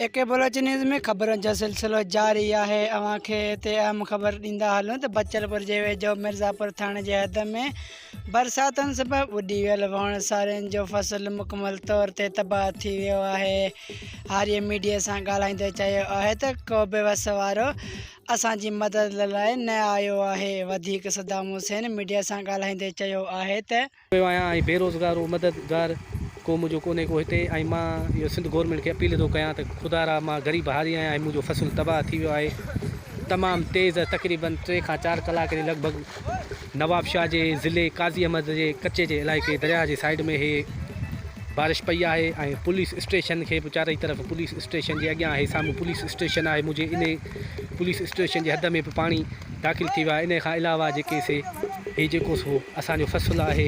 اي ڪي Baloch news ۾ خبرن جو سلسلو جاري آهي اوهان کي هتي اهم خبر ڏيندا هلون ته بچلپور جي ويجهو مرزاپور ٿاڻي جي حد ۾ برساتن سبب ٻڏي ويل وهڻ سارين جو فصل مڪمل طور تي تباهه ٿي ويو آهي هاري ميڊيا سان ڳالهائيندي چيو آهي ته ڪو به وس وارو اسان جي مدد لاء نه آيو آهي وڌيڪ صدام حسين ميڊيا سان ڳالهائيندي چيو آهي ته. پيو آهيان ۽ بيروزگار هو مددگار ڪو منهنجو ڪونهي ڪو هتي ۽ مان اهو سنڌ گورنمينٽ کي اپيل ٿو ڪيان ته خدارا مان غريب هاري آهيان ۽ منهنجو فصل تباهه ٿي ويو آهي تمام تيز تقريبن ٽي کان چار ڪلاڪ جي لڳ ڀڳ نوابشاهه جي ضلعي قاضي احمد جي ڪچي جي علائقي درياهه جي سائيڊ ۾ هي بارش پئي آهي ۽ پوليس اسٽيشن کي به چارئي طرف پوليس اسٽيشن جي اڳيان آهي سامهون پوليس اسٽيشن آهي منهنجي انهي پوليس اسٽيشن جي حد ۾ به پاڻي داخل ٿي ويا انهي کان علاوه جيڪي سي هي جيڪو سو اسان جو فصل آهي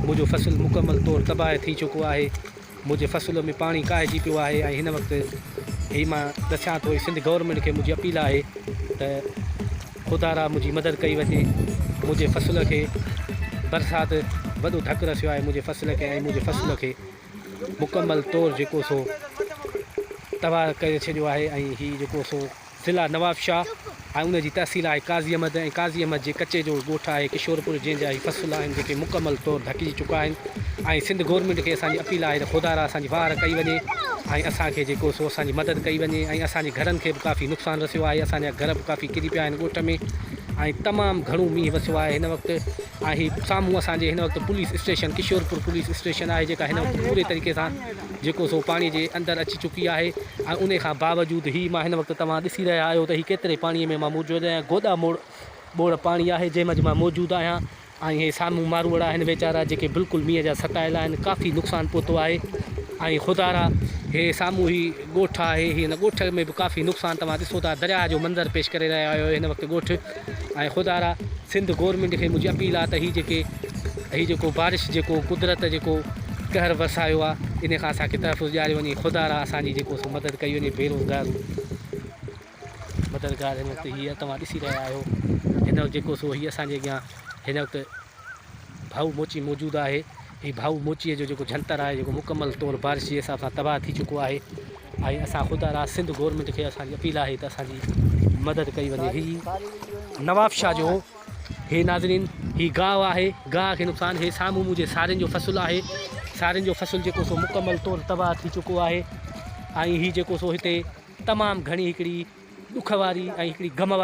منهنجو فصل مڪمل طور تباهه ٿي چڪو آهي منهنجي فصل ۾ پاڻي ڪاهجي پيو آهي ۽ هن وقت هي مان ڏسيان ٿو سنڌ گورنمينٽ کي منهنجي اپيل آهي ته خدارا منهنجي مدد ڪئي وڃي منهنجي فصل کي برسات وڏو ڌڪ رسيو آهي منهنجي فصل کي ۽ منهنجي فصل کي مڪمل طور جيڪو سو تباهه ڪري ڇڏيو آهي ۽ هي جيڪو سو ضلع نوابشاهه ۽ ان جي تحصيل آهي قاضي احمد ۽ قاضي احمد جي ڪچي جو ڳوٺ آهي ڪشورپور جنهن جا هي فصل آهن جيڪي مڪمل طور ڌڪجي چڪا آهن ۽ سنڌ گورنمينٽ کي اسان جي اپيل آهي ته خدارا اسان جي واهر ڪئي وڃي ۽ اسان کي جيڪو سو اسان جي مدد ڪئي وڃي ۽ اسان جي گهرن کي به ڪافي نقصان رسيو آهي اسان جا گهر به ڪافي ڪري پيا آهن ڳوٺ ۾ ۽ تمام گهڻو مينهن وسيو آهي هن وقت ۽ هي سامهون اسان جي هن وقت police station Kishorpur police station آهي جيڪا هن وقت پوري طريقي سان جيڪو سو پاڻي جي اندر اچي چڪي آهي ۽ انهي کان باوجود هي مان هن وقت توهان ڏسي رهيا آهيو ته هي ڪيتري پاڻي ۾ مان موجود آهيان گوڏا موڙ ٻوڙ پاڻي آهي جنهن منجهه مان موجود آهيان ۽ هي سامهون ماروئڙا آهن ويچارا جيڪي بلڪل مينهن جا ستايل آهن ڪافي نقصان پهتو آهي ۽ خدارا هي سامهون هي ڳوٺ آهي هي هن ڳوٺ ۾ به ڪافي نقصان توهان ڏسو ٿا درياهه جو منظر پيش ڪري رهيا آهيو هن وقت ڳوٺ ۽ خدارا سنڌ گورنمينٽ کي منهنجي اپيل آ ته هي جيڪي هي جيڪو بارش جيڪو قدرت جيڪو قهر وسايو آ انهي کان اسان کي تحفظ ڏياريو وڃي خدارا اسان جي جيڪو سو مدد ڪئي وڃي بيروزگار مددگار هن وقت هي توهان ڏسي رهيا آهيو هن وقت جيڪو سو هي اسان جي اڳيان هن وقت ڀائو موچي موجود آهي. هي ڀائو موچيء جو جيڪو جنتر آهي جيڪو مڪمل طور بارش جي حساب سان تباهه ٿي چڪو آهي ۽ اسان خدا را سنڌ گورنمينٽ کي اسان جي اپيل آهي ته اسان جي مدد ڪئي وڃي هي نوابشاهه جو هي ناظرين هي گاهه آهي گاهه کي نقصان هي سامهون منهنجي سارين جو فصل آهي سارين جو فصل جيڪو سو مڪمل طور تباهه ٿي چڪو آهي ۽ هي جيڪو سو هتي تمام گهڻي هڪڙي ڏک واري ۽ هڪڙي غم واري.